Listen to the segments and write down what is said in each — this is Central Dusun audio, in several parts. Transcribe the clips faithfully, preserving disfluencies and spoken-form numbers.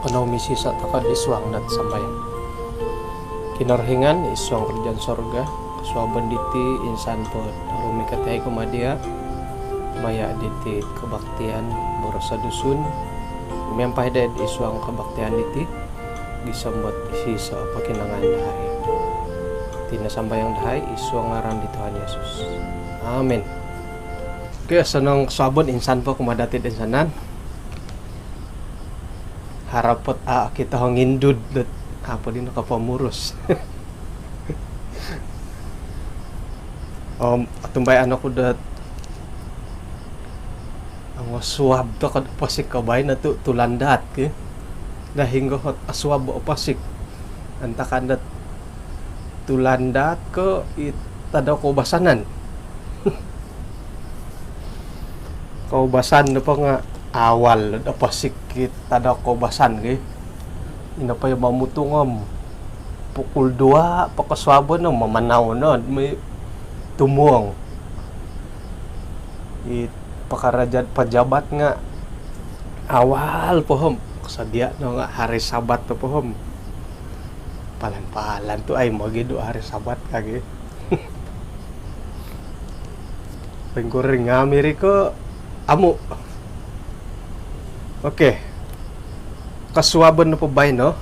Kanou misiso' toko'd isuang dot sambayang. Kinorohingan isuang karajaan sorga, kosuabon diti insan po rumikot yahai kumaa diya' maya' diti kabaktian boros Dusun. Miampai dahai isuang kabaktian diti gisom dot isiso' pokinongoan dahai. Iti no sambayang dahai isuang ngaran di Tuhan Yesus. Amin. Okey, osonong kosuabon insan po kumaa dati'd insanan. Harap ot a' okito o ngindud dot apo dino kopomurus. Om otumbayaan oku dot ongosuab toko'd oposik ko baino tu' tulandaat ki. Daa hinggo ot osuab oposik. Antakan dot tulandaat ko i tadau koubasanan. Koubasan nopo nga' awal do oposik i tadau koubasan ki. Ino po i mamutung om pukul dua po kosuabon no mamanau no moi tumuong. I pakaraja' pajabat nga' awal po om kosodia' no nga' hari Sabat po om. Palan-palan tu' ai mogidu' hari Sabat kagi. Poingkuro ri ngami ri ko amu'. Okey. Kosuabon nopo baino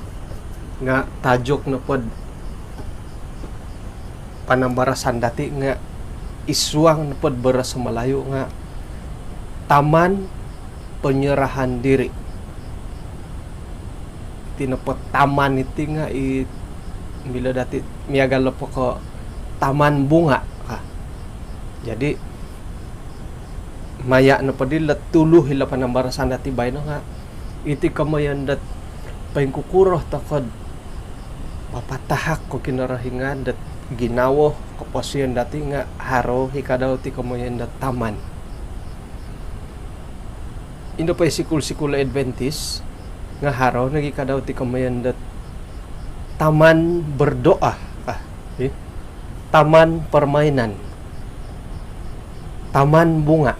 nga' tajuk nopod panambarasan dati' nga' isuang nopod boros Malayu nga' taman penyerahan diri. Iti nopo taman iti nga' i milo dati' miagal nopo ko taman bunga ka. Jadi maya' nopo dilo tulu ilo panambarasan dati' baino nga' iti komoyon dot poingkukuro toko'd papatahak ko Kinorohingan dot ginawo koposion dati' nga' haro i kadau ti komoyon dot taman. Indo po i sikul-sikul Adventist nga' haro nogi kadau ti komoyon dot taman berdoa. Ah, eh? Taman permainan, taman bunga.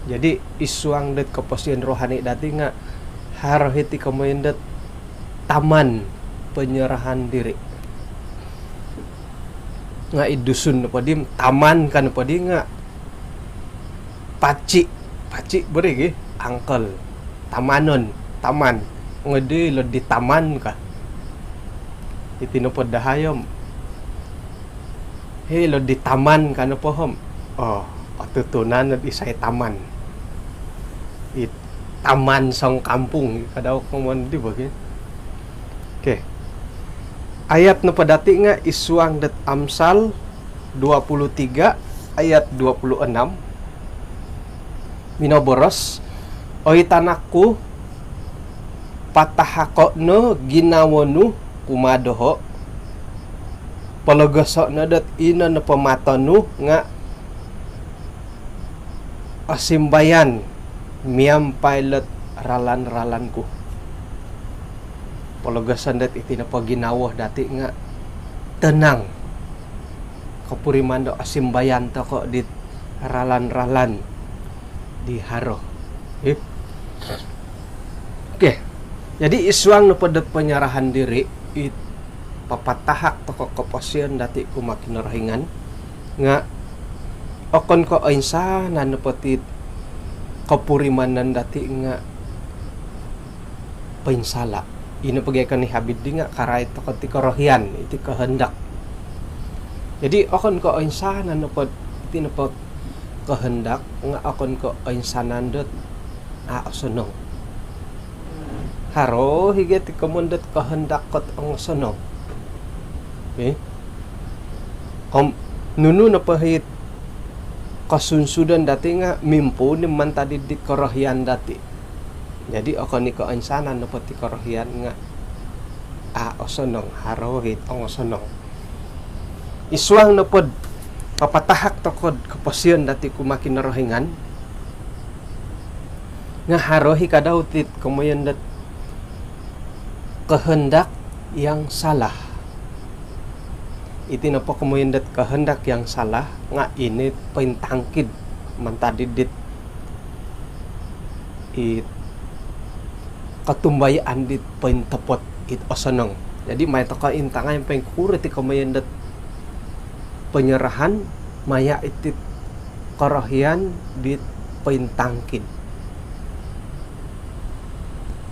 Jadi isuang dot koposion rohani dati' nga' haro hiti komoyon dot taman penyerahan diri. Nga' i Dusun nopo di taman ka nopo di nga' paci', paci' bo ri gi, angkel. Tamanon, taman. Nga' di lo di taman ka. Iti nopo dahai om, hei lo di taman ka nopo om, oo, otutunan nod isai taman. I taman songkampung kadau komoyon di bo gi. Okey. Ayat nopo dati' nga' isuang dot Amsal dua puluh tiga ayat dua puluh enam. Minoboros, "Oi tanakku, patahako' no ginawo nu kumaa doho'. Pologoso' no dot ino nopo mato nu nga' osimbayan miampai lot ralan-ralan ku." Pologoson dot iti nopo ginawo dati' nga' tenang. Kopuriman do osimbayan toko' dit ralan-ralan di haro. Eh? Okey. Jadi isuang nopo dot penyerahan diri, i papatahak toko' koposion dati' kumaa Kinorohingan nga' okon ko' oinsanan nopo ti kopurimanan dati' nga' poinsala'. Ino pogi' koni habit di nga' karait toko' ti korohian, iti kehendak. Jadi okon ko' oinsanan nopo iti nopo kehendak nga' okon ko' oinsanan dot a' osonong. Haro i' gia ti komoyon dot kehendak kot ongosonong. Eh? Om nunu nopo it kosunsudon dati' nga' mimpuun i' mantad di korohian dati'. Jadi okon i' ko' oinsanan nopo ti korohian nga' a' osonong, haro it ongosonong. Isuang nopod papatahak toko'd koposion dati' kumaa Kinorohingan nga' haro i' kadau ti komoyon dot kehendak yang salah. Iti nopo komoyon dot kehendak yang salah nga' ino pointongkiad mantad dit, i kotumbayaan dit pointopot it osonong. Jadi, mai tokou intangai poingkuro ti komoyon dot penyerahan maya' iti't korohian dit pointangkid.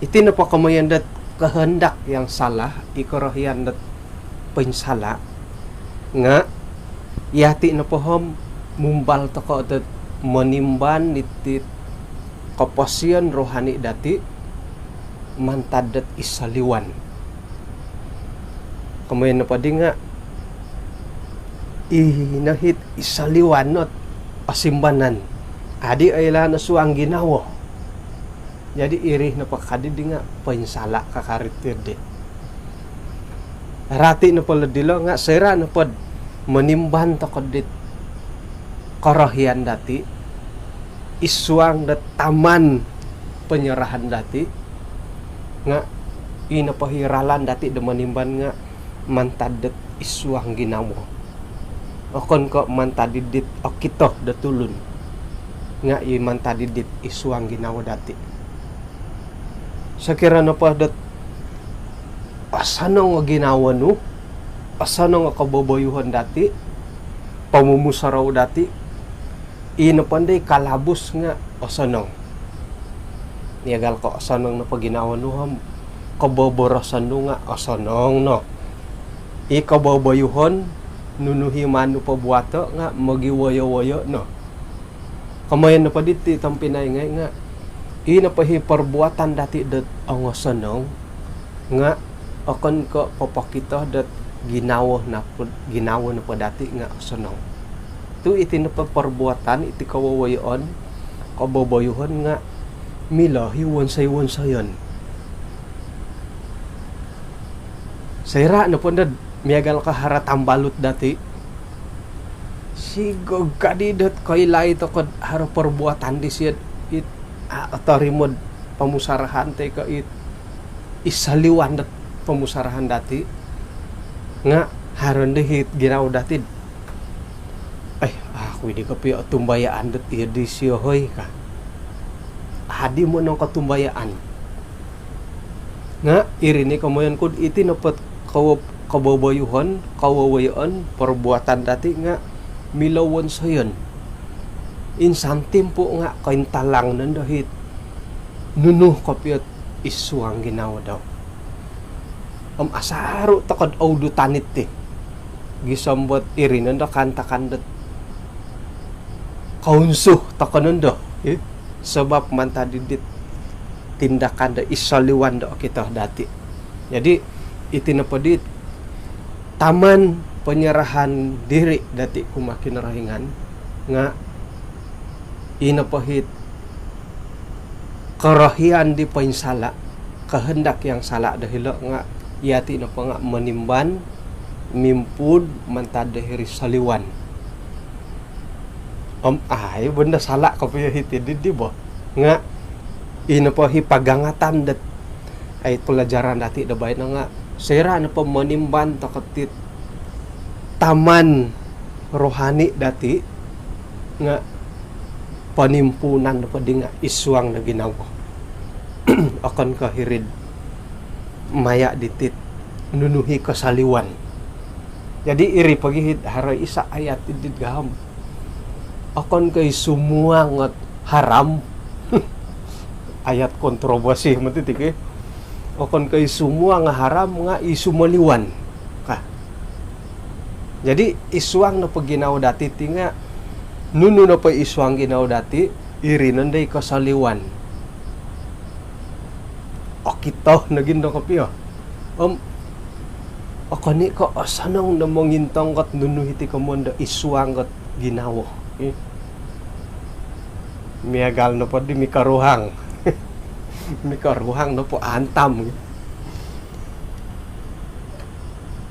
Iti nopo komoyon dot kehendak yang salah, i korohian dot poinsala', nga' iyati' nopo om mumbal toko' dot monimban iti't koposion rohani dati' mantad dot id soliwan. Komoyon nopo di nga' i nohi't id soliwan not osimbanan. Adi' oilaan o suang ginawo. Jadi, iri nopo kaddi di nga' poinsala' ka karati di. Rati nopo lo dilo nga' soira' nopod monimban toko' dit korohian dati' id suang dot taman penyerahan dati', nga' i nopo i ralan dati' do monimban nga' mantad dot id suang ginawo. Okon ko' mantad id dit okito do tulun, nga' i mantad id dit id suang ginawo dati'. Sokiro nopo dot osonong o ginawo nu, osonong o koboboyuhon dati', pomumusorou dati', i nopo ndoi kalabus nga' osonong. Miagal ko' osonong nopo ginawo nu om koboboroson nu nga' osonong no. I koboboyuhon, nunu i maan nu pobuato' nga' mogiwoyo-woyo no. Komoyon nopo diti tompinai ngai' nga' i nopo i perbuatan dati' dot ongosonong nga' okon ko' popokito dot ginawo nopo, ginawo nopo dati' nga' osonong. Tu' iti nopo perbuatan, iti kowowoyoon, koboboyuhon nga' milo i wonsoi-wonsoyon. Soira' nopo ndod miagal ko' haro tambalut dati', sigog kaddi dot koilai toko'd haro perbuatan disio'd it a' otorimod pomusarahan toi ko' it id soliwan dot pomusarahan dati', nga' haro ndo it ginawo dati'd, "Ai, aku iddi kopio otumbayaan dot iyo disio hoi," ka. Addi monong kotumbayaan. Nga' iri ni komoyon ku'd iti nopo't kowo-, koboboyuhon, kowowoyoon, perbuatan dati' nga' milo wonsoyon. Insan timpu nga' kointalang nondo it nunu kopio't id suang ginawo dau. Om asaru' toko'd oudutan iti. Gisom dot iri nondo kaantakan dot kounsu toko' nondo, eh, sabap mantad id dit tindakan do id soliwan do okito dati'. Jadi, iti nopo dit taman penyerahan diri dati' kumaa Kinorohingan nga' i nopo it korohian di poinsala', kehendak yang salah do hilo' nga' iyati' nopo nga' monimban, mimpuun mantad do hiri'd soliwan. Om ai, benda sala' kopio hiti diddi bo. Nga' i nopo i pagangatan dot ai pelajaran dati' do baino nga' soira' nopo monimban toko' iti't taman rohani dati' nga' ponimpuunan nopo di nga' id suang do ginawo. Okon ko' hiri'd maya' diti't nunu i kosoliwan. Jadi, iri pogi it haro iso' ayat iddi'd gaham. Okon ko' i sumuang ot haram. Ayat kontroversi moti ti ki. Okon ko' i sumuang nga' haram nga' i sumoliwan ka. Jadi, id suang nopo ginawo dati' ti nga', nunu nopo id suang ginawo dati', iri nondo i kosoliwan. Okito nogi ndo kopio. Om okon i' ko' osonong do mongintong kot nunu iti komoyon do id suang kot ginawo. Eh. Miagal nopo di mikoruhang. Mikoruhang nopo antam.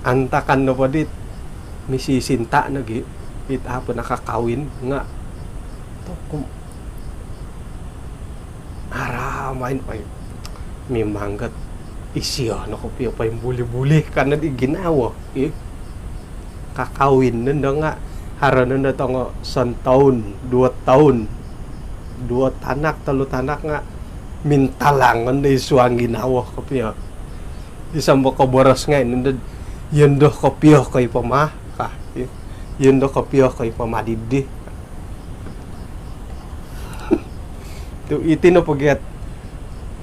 Antakan nopo dit misisinta' nogi, it a' po nakakawin nga' tokom aramai, oi. Mimang got isio no kopio poimbuli-buli ka nodi ginawo, ih. Kakawin nondo nga' haro nondo tongo sontoun, duo toun, duo tanak, tolu tanak nga' Mintalangon do i suang ginawo kopio. Isombo ko boros ngai' nondo, yondo kopio koi poma ka. Yondo kopio koi poma didi. Tu iti nopo gia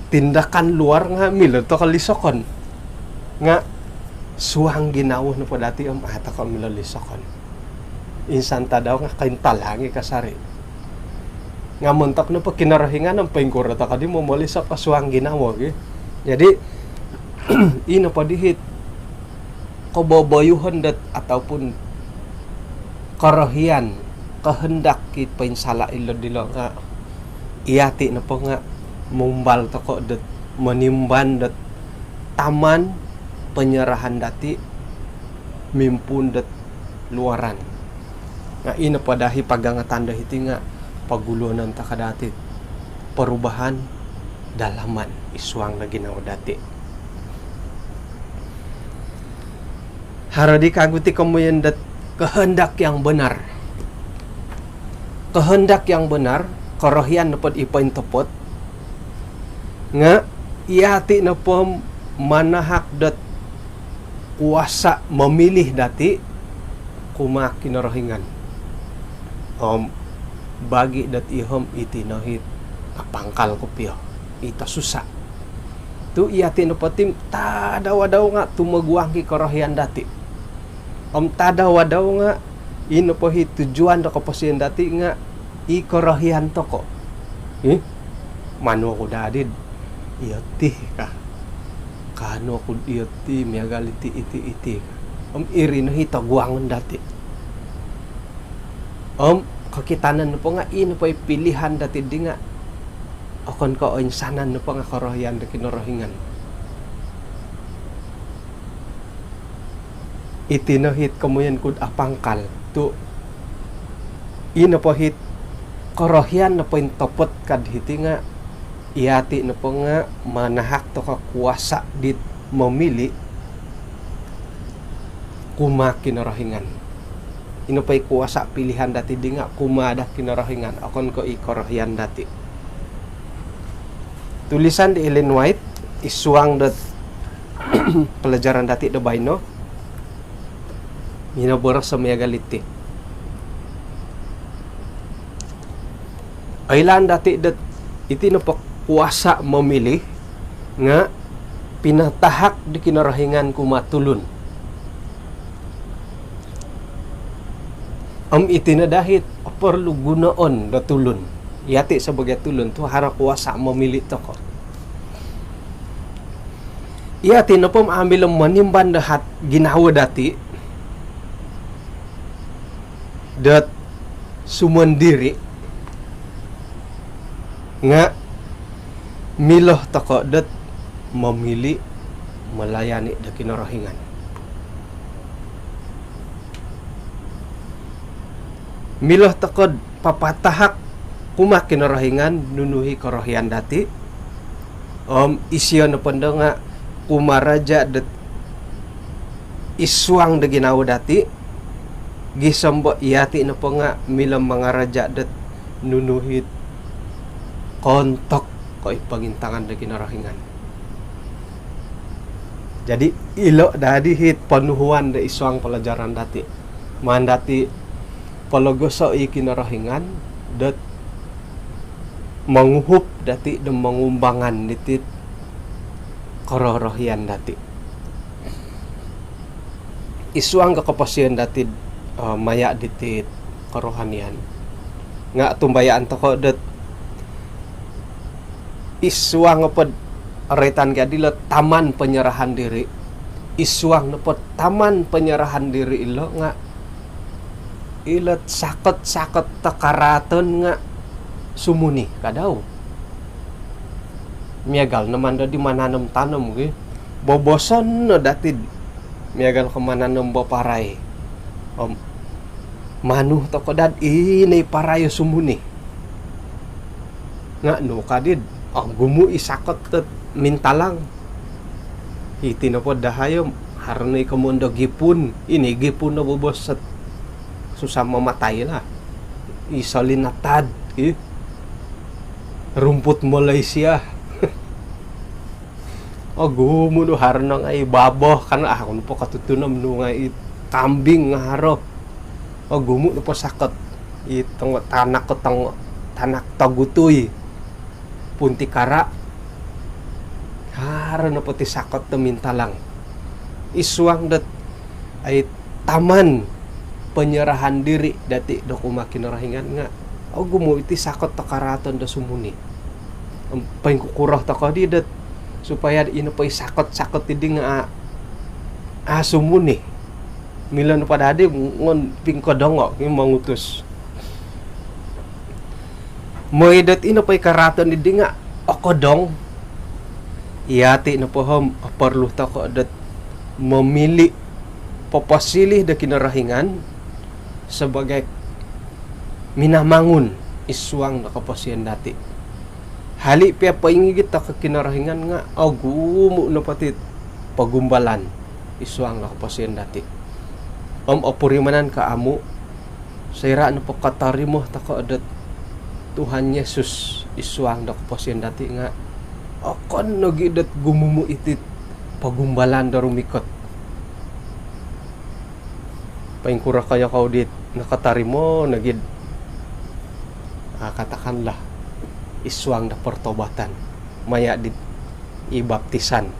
tindakan luar nga' milo toko lisokon. Nga' suang ginawo nopo dati om a' toko milo lisokon. Insan tadau nga' kointalang i kasari. Nga' montok nopo Kinorohingan om poingkuro toko di momolisok ko suang ginawo gi. Jadi ino po dihit koboboyuhon dot ataupun korohian, kehendak i poinsala' ilo dilo nga' iyati' nopo nga' mumbal toko dot monimban dot taman penyerahan dati' mimpuun dot luaran. Nga' ino po dahi pagangotan do hiti nga' poguluonon toko dati' perubahan dalaman i suang do ginawo dati'. Haro di kagu ti komoyon dot kehendak yang benar. Kehendak yang benar, korohian nopo di pointopot, nga' iyati' nopo manahak dot kuasa memilih dati' kumaa Kinorohingan. Om bagi dot ihom iti no hit apangkal kopio, i tosusa'. Tu iyati' nopo ti tadau-adau nga' tumoguang ki korohian dati'. Om tadau-adau nga' ino po hi tujuan do koposion dati' nga' i korohian toko. Ih, manu oku dadi iyo ti ka. Kanu oku iyo ti, miagal iti, iti, iti ka. Om iri no hi toguangon dati'. Om kokitanan nopo nga' ino po i pilihan dati' di nga' okon ko' oinsanan nopo nga' korohian do Kinorohingan. Iti no hit komoyon kud apangkal tu' ino po hit korohian nopo intopot kad hiti nga' iyati' nopo nga' manahak toko kuasa' dit momili' kumaa Kinorohingan. Ino po i kuasa' pilihan dati' di nga' kumaa do Kinorohingan, okon ko' i korohian dati'. Tulisan di Ellen White i suang dot pelajaran dati' do baino, minoboros o miagal iti. Oilaan dati' dot iti nopo kuasa' momili' nga' pinatahak di Kinorohingan kumaa tulun. Om iti no dahit perlu gunoon do tulun. Iyati' sebagai tulun tu' haro kuasa' momili' toko'. Iyati' nopo ambil monimban do hat ginawo dati' dot sumondiri' nga' milo toko' dot momili' melayani do Kinorohingan. Milo toko'd papatahak kumaa Kinorohingan nunu hi korohian dati'. Om isio nopondo nga' kumaraja' dot i suang do ginawo dati', gisom bo iyati' nopo nga' milo mangaraja' dot nunu hit koontok ko' i pongintangan do Kinorohingan. Jadi ilo' dadi hit ponuhuan do i suang pelajaran dati'. Maan dati' pologoso' i Kinorohingan dot monguhup dati' do mongumbangan diti'd kororohian dati'. I suang ko' koposion dati'd, eh, maya' diti'd korohanian. Nga' tumbayaan toko' dot i suang nopod roitan gia dilo' taman penyerahan diri. I suang nopod taman penyerahan diri ilo' nga' ilo'd sakot-sakot do karaaton nga' sumuni kadau. Miagal no mando di mananom-tanom gi. Boboson no dati'd miagal ko' mananom bo parai. Om manu toko' dad ino i parai o sumuni. Nga' nu kadi'd ogumu' i sakot dot mintalang. Hiti nopo dahai om haro no i komoyon do gipun. Ino i gipun no bobos sot susah mamatai lah. I solinatad, i rumput Malaysia. Ogumu' no haro no ngai' babo kan, a' oku nopo kotutunon nu ngai' kambing nga haro. Ogumu' nopo sakot i tongo tanak ko tongo, tanak togutui, puntikara'. Haro nopo ti sakot do mintalang id suang dot ai taman penyerahan diri dati' do kumaa Kinorohingan nga' ogumu' iti sakot do karaaton do sumuni. Om poingkukuro toko' di dot supaya ino po i sakot-sakot iddi nga' a', a' sumuni. Milo nopo dadi ngon pingkodongo' i mongutus. Mooi dot ino po i karaaton iddi nga' okodong. Iyati' nopo om oporlu toko' dot momili', poposilih do Kinorohingan sabagai minamangun id suang do koposiyon dati'. Hali' piya poingigit toko' Kinorohingan nga' ogumu' nopo ti pogumbalan id suang do koposiyon dati'. Om opurimanan ko amu', soira' nopo kotorimo toko' dot Tuhan Yesus id suang do koposiyon dati' nga' okon nogi' dot gumumu' iti pogumbalan do rumikot. Poingkuro koyo kou dit nokotorimo nogi'd, ah, katakanlah, id suang do pertobatan maya' dit i baptisan.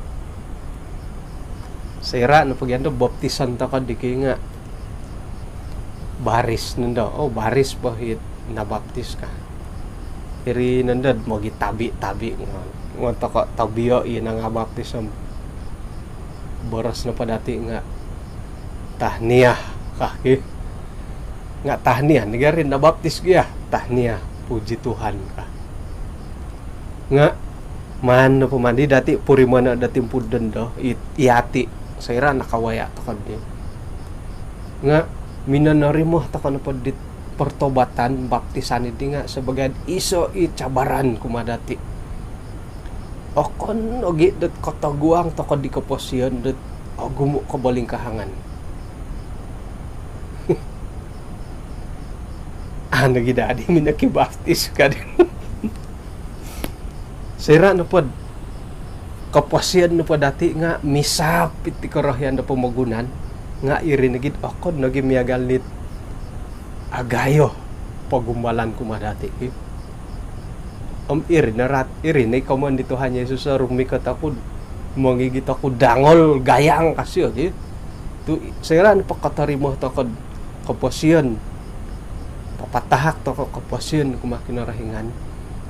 Soira' nopo gia do baptisan toko' di ki nga' baris nondo, oh, baris po it nabaptis ka. Iri nondo mogitabi-tabi nga' ngon toko' tobio' i nangabaptis om boros nopo dati' nga' tahniah ka ki. Nga' tahniah nogi' iri nabaptis gia, tahniah, puji Tuhan ka. Nga' maan nopo mandi dati' purimano' dati' timpu dondo, i, iyati', soira' nakawaya' toko' di. Nga' minonorimo toko' nopo dit pertobatan, baptisan iddi nga' sabagai iso' i cabaran kumaa dati'. Okon nogi' dot kotoguang toko' di koposiyon dot ogumu' kobolingkahangan. A' nogi' dadi minokibaptis ka di. Soira' nopod koposiyon nopo dati' nga' misaap iti korohian do pomogunan, nga' iri nogi'd okon nogi' miagal dit agayo pogumbalan kumaa dati' ki. Om iri no rat, iri no i komoyon di Tuhan Yesus, rumikot oku'd mongigit oku'd dangol gayang ka sio ki. Tu' soira' nopo kotorimo toko'd koposiyon, papatahak toko' koposiyon kumaa Kinorohingan,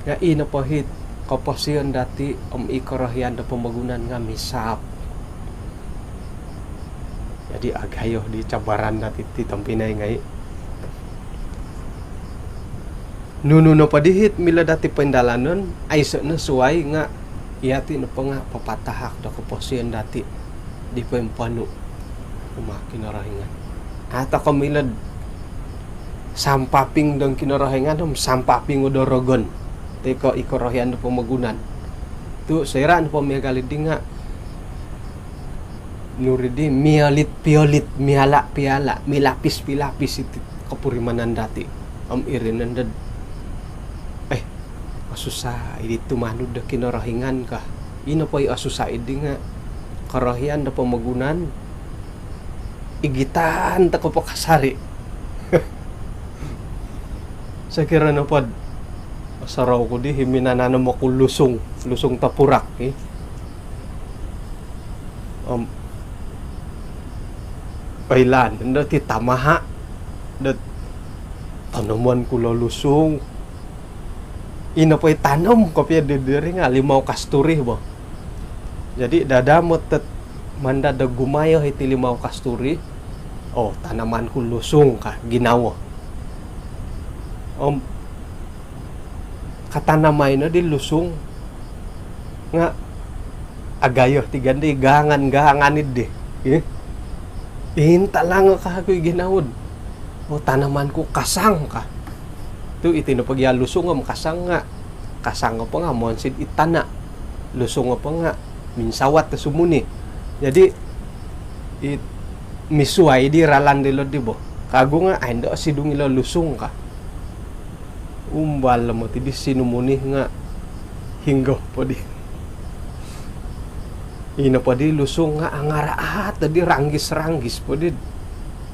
nga' i nopo hit koposiyon dati' om i korohian do pomogunan nga' misaap. Jadi agayo di cabaran dati' ti tompinai ngai'. Nunu nopo di hit milo dati' poindalanon, aiso' no suwai nga' iyati' nopo nga' papatahak do koposiyon dati' di poimponu' kumaa Kinorohingan. A' toko' milo'd sampaping dong Kinorohingan om sampaping o do rogon toi ko' i korohian do pomogunan. Tu' soira' nopo miagal iddi nga' nu ri di, miolit-piolit, miala-piala, milapis-pilapis iti kopurimanan dati'. Om iri nondo'd, eh, osusa' iddi tumanud do Kinorohingan ka. I nopo i osusa' iddi nga' korohian do pomogunan, igitan toko' po kasari'. Sokiro nopod osorou ku di, i minananom oku lusung, lusung topurak, eh. Om oilaan nondo ti tamaha' dot tanomon ku lo lusung. I nopo i tanom kopio di diri nga' limau kasturi bo. Jadi dadamot dot manda do gumayo iti limau kasturi, oh, tanaman ku lusung ka ginawo. Om katanamai no di lusung nga' agayo ti gandi gaangan-gaangan iddi. Ih. Intalang ka aku i ginawo'd, oh, tanaman ku kasang ka. Tu' iti nopo gia lusung om kasang nga', kasang nopo nga' monsid id tana', lusung nopo nga' minsawat do sumuni. Jadi it misuwai di ralan dilo di bo. Kagu nga' aindo sidung ilo lusung ka. Umbal moti di sinumuni nga' hinggo po di. Ino po di lusung nga' angaraat di, ranggis-ranggis po di.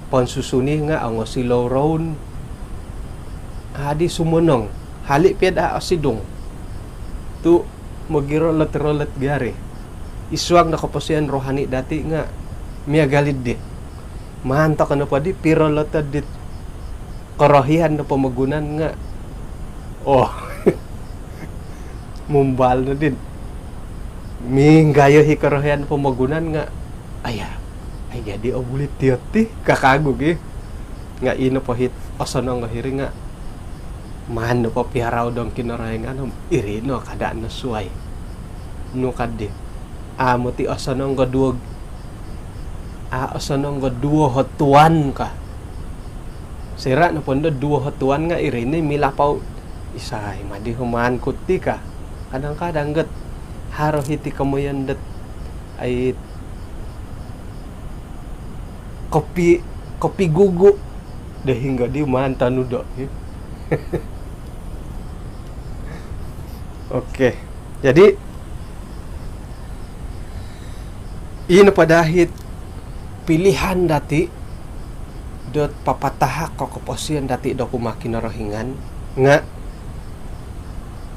Ponsusuni nga' ongosilou roun. Adi sumonong. Hali' pia'd a' osidung. Tu' mogirolot-rolot gari. Isuang do koposiyon rohani dati' nga' miagal iddi. Maan toko' nopo di pirolot dit korohian do pomogunan nga', oh, mumbal no din. Minggayo hi korohian do pomogunan nga', aya, ai jadi obulit tiyo ti, ka kagu gi. Nga' ino po hit osonong o hiri nga', maan nopo piarau dong Kinorohingan om iri no kada' no suwai. Nu kaddi. Amu ti osonong o duwo, a' osonong o duwo ho tuan ka. Soira' nopo ndo duwo ho tuan nga' iri ni milapau, isai madi ho maan ku ti ka. Kadang-kadang got haro hiti komoyon dot ai kopi, kopigugu do hinggo di maan tonudo. Okey. Jadi, ino po daa hit pilihan dati' dot papatahak o koposiyon dati' do kumaa Kinorohingan nga'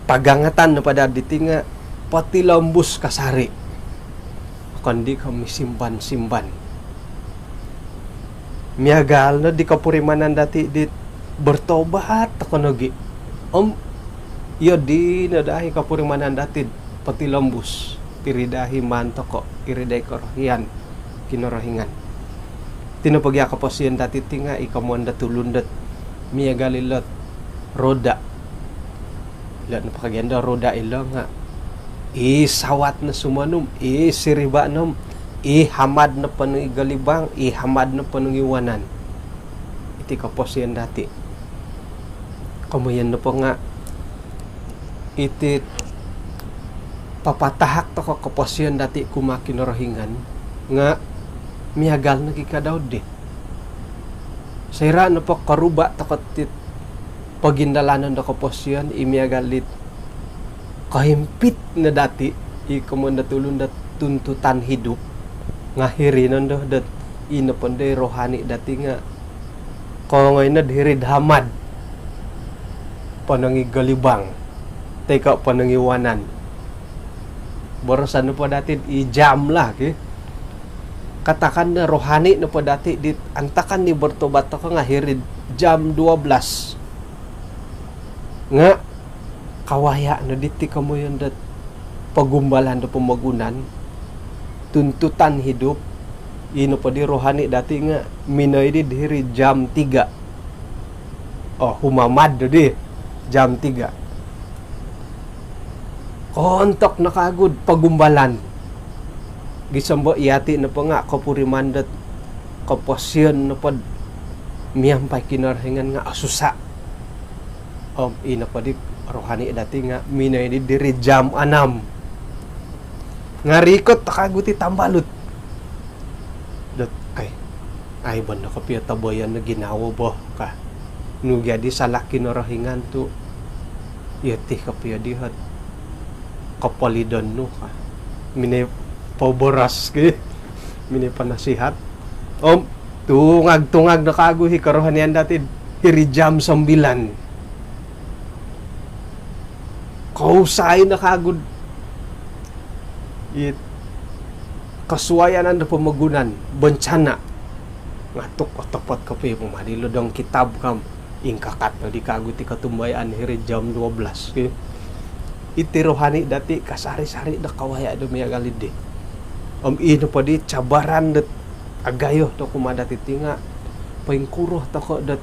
pagangatan nopo daa diti nga' potilombus kasari'. Okon di' ko' misimban-simban. Miagal no di kopurimanan dati' dit bertobat toko' nogi'. Om iyo dino daa hi kopurimanan dati'd potilombus. Iri daa hi maan toko', iri daa hi korohian Kinorohingan. Iti nopo gia koposiyon dati' ti nga' i komoyon do tulun dot miagal ilo't roda. Ilo' nopo kagian do roda ilo nga' i sawat no sumonum, i siriba' no om, i hamad no ponong i golibang, i hamad no ponong i wanan. Iti koposiyon dati'. Komoyon nopo nga' iti papatahak toko' koposiyon dati' kumaa Kinorohingan nga' miagal nogi' ka Daud di. Soira' nopo koruba' toko' tit pogindalanon do koposiyon i miagal dit kohimpit no dati' i komoyon do tulun do tuntutan hidup, nga' hiri nondo dot ino pondo i rohani dati' nga' kongoi nod hiri'd hamad ponong i golibang toi ko' ponong i wanan. Borosan nopo dati'd i jam lah ki. Katakan do rohani nopo dati' dit antakan di bertobat toko' nga' hiri'd jam dua belas. Nga' kawaya' no diti komoyon dot pogumbalan do pomogunan, tuntutan hidup, ino po di rohani dati' nga' minoi di hiri jam tiga. Oh, humamad do di jam tiga. Koontok no kagu'd pogumbalan. Gisom bo iyati' nopo nga' kopuriman dot koposiyon nopod miampai Kinorohingan nga' osusa'. Om ino po di rohani dati' nga' minoi di diri jam anam. Nga' rikot toko' kagu ti tambalut. Dot, ai, ai, bondo kopio toboyon no ginawo bo, ka. Nu jadi sala' Kinorohingan tu', iyo ti kopio di hot kopolidon nu, ka. Minoi poboros ki, minoi ponasihat. Om tungag-tungag no kagu hi korohanian dati'd hiri jam sambilan. Kousai no kagu'd it kosuayanan do pomogunan, bencana. Nga' tu' otopot kopio pama di lodong kitab kam, ingkakat no di kagu ti kotumbayaan hiri jam dua belas ki. Iti rohani dati' kasari-sari do kawaya' do miagal iddi. Om ino po di cabaran dot agayo do kumaa dati' ti nga' poingkuro toko' dot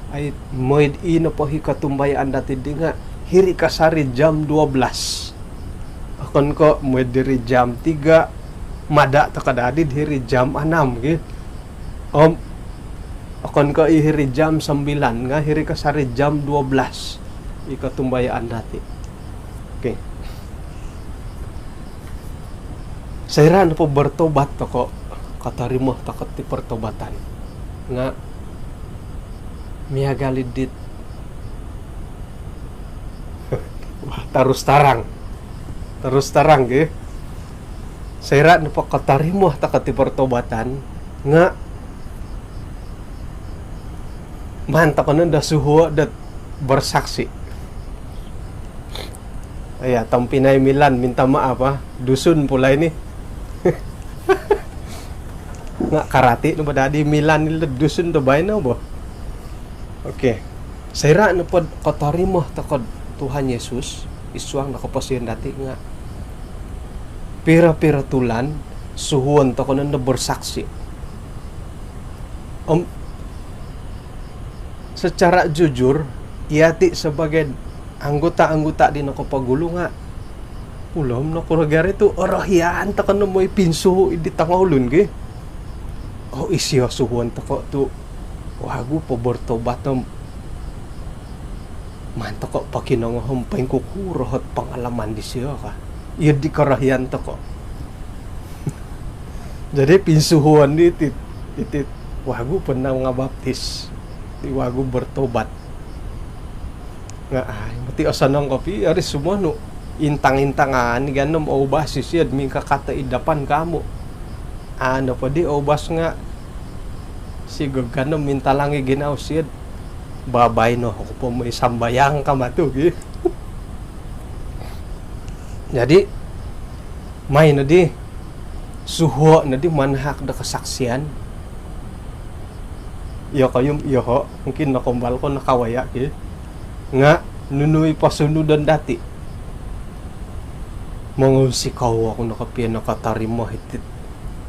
ai, moi'd ino po hi kotumbayaan dati'ddi nga' hiri kasari jam dua belas. Okon ko' moi'd diri jam tiga, mada' toko' daa di'd hiri jam anam ki. Om okon ko' i hiri jam sambilan nga' hiri kasari jam dua belas i kotumbayaan dati'. Okey. Soira' nopo bertobat toko', kotorimo toko' ti pertobatan. Nga' miagal iddit. Wah, terus terang. Terus terang, ki. Soira' nopo kotorimo toko' ti pertobatan nga' maan toko' nondo suhuo' dot bersaksi. Iya, tompinai Milan minta maaf, ah. Dusun pula ini. Nga' karati no bo dadi Milan ilo Dusun do baino bo. Okey. Soira' nopod kotorimo toko'd Tuhan Yesus id suang do koposion dati' nga' piro-piro tulan suhuon toko' nondo bersaksi. Om secara jujur, iyati' sebagai anggota-anggota di nokopogulu nga' ulom nokuro gari tu' orohian toko' no moi pinsuhu' iddi tongoulun gi. Oo, isio suhuon toko' tu' wagu po bertobat om maan toko' pokinongoho' om poingkukuro ot pengalaman disio ka. Iyo di korohian toko'. Jadi pinsuhuon di iti, iti wagu po nangabaptis, iti wagu bertobat. Nga' ai, moti osonong kopio iri sumonu'. Intang-intangan i' gano om oubas isio'd mingkakat id dapan kamu'. Anu poddi oubas nga' sigog gano om mintalang i' ginawo isio'd babaino oku po moi sambayang ka matu gi. Jadi mai noddi suhuo' noddi manahak do kesaksian. Iyokoyu om iyoho', mungkin nokombal ko nakawaya' ki. Nga' nunu i posunudon dati'? Mongunsikou oku no kopio nokotorimo iti'd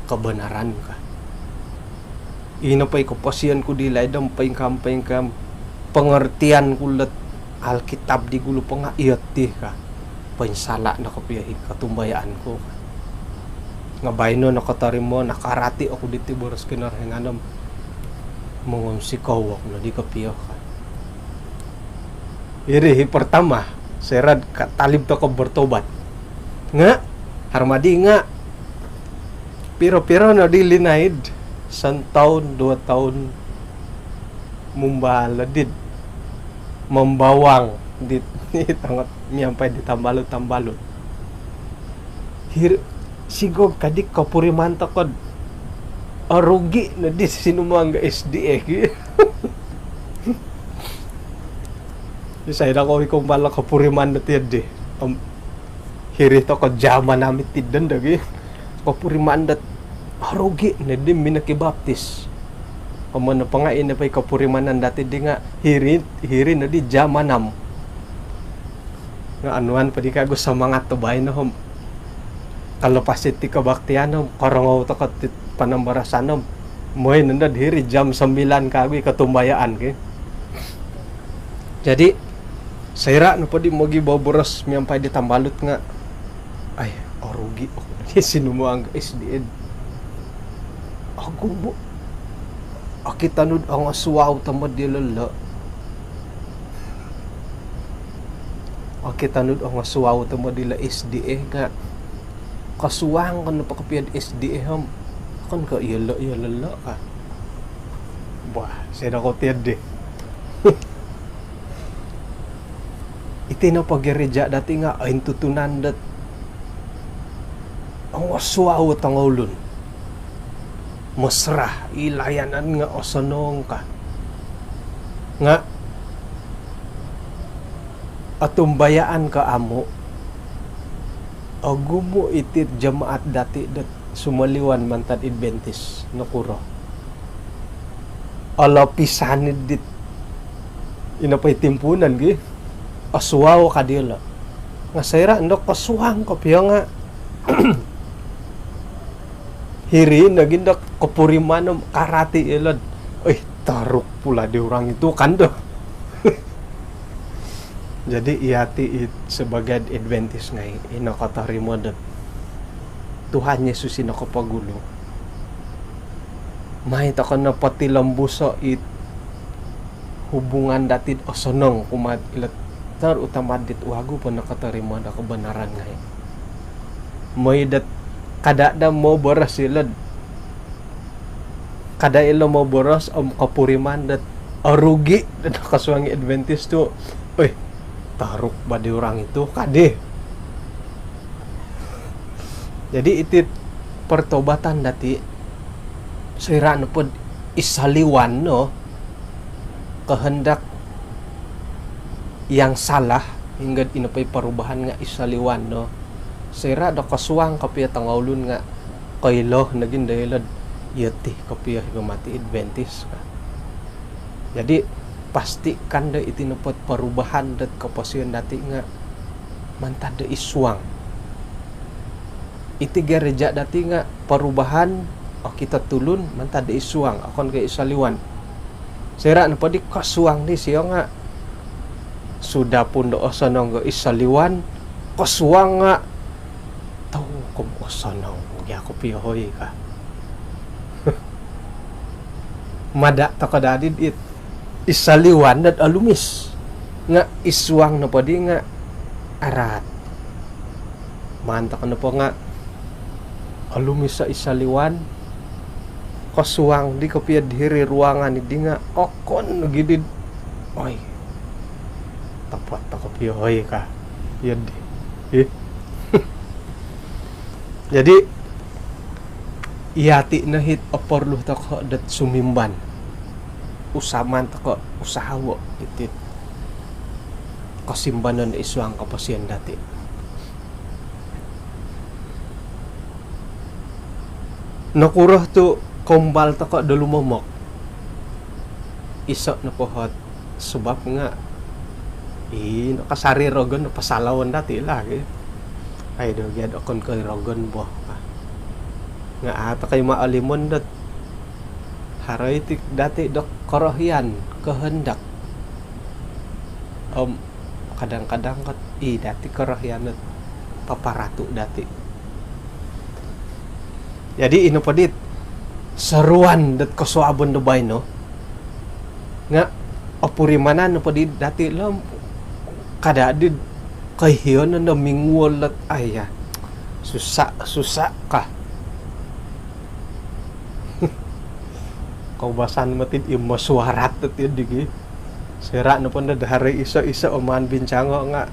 kebenaran ka. Ino po i koposion ku di laid om poingkaa-poingkaa pengertian ku lot Alkitab di gulu po nga' iyo ti ka. Poinsala' no kopio i kotumbayaan ku ka. Nga' baino nokotorimo, nakarati oku diti boros Kinorohingan om mongunsikou oku noddi kopio ka. Iri i pertama, soira'd katalib toko' bertobat. Nga' haro maddi nga' piro-piro noddi linaid, santaun, duo taun, mumbal noddi'd mambawang di, di tongot miampai di tambalut-tambalut. Hir-, sigog kaddi kopuriman toko'd orugi' noddi sinumuang do S D A ki. Isai daa ko' i kumbal kopuriman dot iyo di. Om hiri toko' jaman amu' ti dondo gi. Kopuriman dot orugi' noddi minokibaptis. Om nopo nga' ino po i kopurimanan dati' di nga' hiri, hiri noddi jaman am. Nga' onuan poddi kagu semangat do baino om. Kalapas iti kebaktian om, korongou toko' ti panambarasan om, moi nondo'd hiri jam sembilan kagu i kotumbayaan ki. Jadi soira' nopoddi mogiboboros miampai di tambalut nga', ai, orugi' oku noddi sinumuang do S D A. Ogumu'. Okito nu'd ongosuau tomod ilo lo'. Okito nu'd ongosuau tomod ilo S D A nga' kosuang ko nopo kopio'd S D A om okon ko' iyolo', iyolo' lo' ka. Bah, soira' ko' tiyo'ddi. Iti nopo gereja' dati' nga' ointutunan dot ongosuau o tongoulun. Mesra i layanan nga' osonong ka. Nga' otumbayaan ko amu', ogumu' iti'd jemaat dati' dot sumoliwan mantad Adventist, nokuro? Olopisan i' dit, ino po i timpuunon gi, osuau ka diyolo'. Nga' soira' ndo kosuang kopio nga' hiri nogi ndo kopuriman om karati' iyolo'd, "Oi, teruk pula di orang itu," kan do. Jadi iyati' i sebagai Adventist ngai', ino kotorimo dot Tuhan Yesus i nokopogulu. Mai toko' no potilombuso' i hubungan dati'd osonong kumaa'd ilo', terutama dit wagu po nokotorimo do kebenaran ngai'. Moi dot kada' do moboros ilo'd, kada' ilo' moboros om kopuriman dot orugi' do nokosuang i Adventist tu', "Oi, teruk ba di orang itu," kadi. Jadi iti pertobatan dati, soira nopo id saliwan no kehendak yang salah, hinggo ino po i perubahan nga id saliwan no. Soira do kosuang kopio tongoulun nga koilo nogi ndo ilo do iti kopio i mati Adventist ka. Jadi, pastikan do iti nopo perubahan dot koposion dati nga mantad do id suang. Iti gereja dati nga perubahan, okito tulun mantad do id suang, okon ko id saliwan. Soira nopo di kosuang disio nga, sudah pun do osonong do id saliwan, kosuang nga, tau kom osonong gia kopio hoi ka. Mada toko dadi dit id saliwan dot olumis. Nga id suang nopo di nga araat. Maan toko nopo nga olumis id saliwan, kosuang di kopio hiri ruangan di nga okon nogi di. Oi. Topot toko kopio hoi ka. Iyo di. Ih. Jadi, iyati no it oporlu toko dot sumimban. Usaman toko, usahawo iti kosimbanon id suang koposion dati. Nokuro tu kombal toko do lumomok? Iso nopo ot sebab nga, i, nokosari rogon do pasalaon dati lagi. Ai do gia do okon ko i rogon bo. Nga a toko i ma olimon dot haro iti dati do korohian, kehendak. Om kadang-kadang kot i dati korohian dot paparatu dati. Jadi ino po dit seruan dot kosuabon do baino nga opurimanan nopo di dati lo om kada di koihion no minguol dot, ai ya, susa, susa ka. Koubasan moti di mesyuarat dot iyo di gi. Soira nopo ndo do haro iso-iso o maan bincango nga,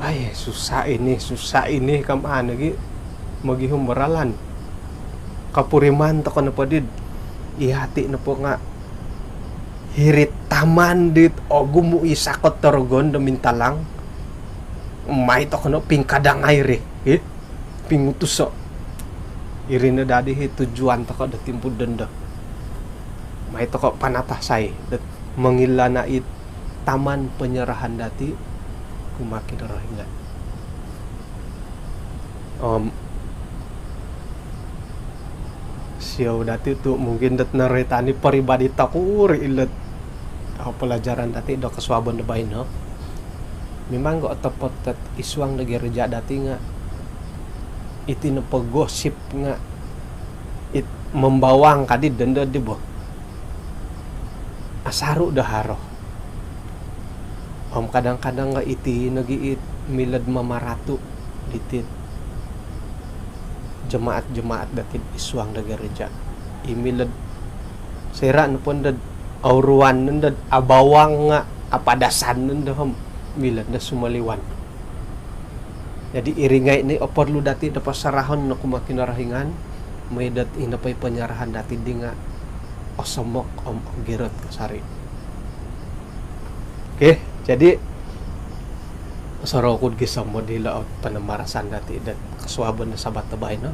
ai, susa ini, susa ini, ka maan nogi mogihum do ralan. Kopuriman toko nopo di, iyati nopo nga hiri'd taman dit ogumu i sakot do rogon do mintalang. Mai toko no pingkadangai ri, hi? Pingutuso. Iri no dadi i tujuan toko do timpu dondo. Mai toko panatasai dot mongilanai taman penyerahan dati kumaa Kinorohingan. Om siou dati tu mungkin dot noroitan i peribadi tokuri ilo dot, ah, pelajaran dati do kosuabon do baino. Memang nga otopot dot id suang do gereja dati nga iti nopo gosip nga it membawang kadi dondo di bo. Asaru do haro. Om kadang-kadang nga iti nogi it milo do mamaratu diti jemaat-jemaat dati id suang do gereja. I milo do soira nopo ndo do auruan nondo do abawang nga apadasan nondo om milo do sumoliwan. Jadi iri ngai no oporlu dati do pasarahon no kumaa Kinorohingan, mooi dot ino po i penyerahan dati di nga osomok om ogirot kasari. Okey, jadi osorou ku do gisom do ilo o panambarasan dati dot kosuabon do Sabat do baino.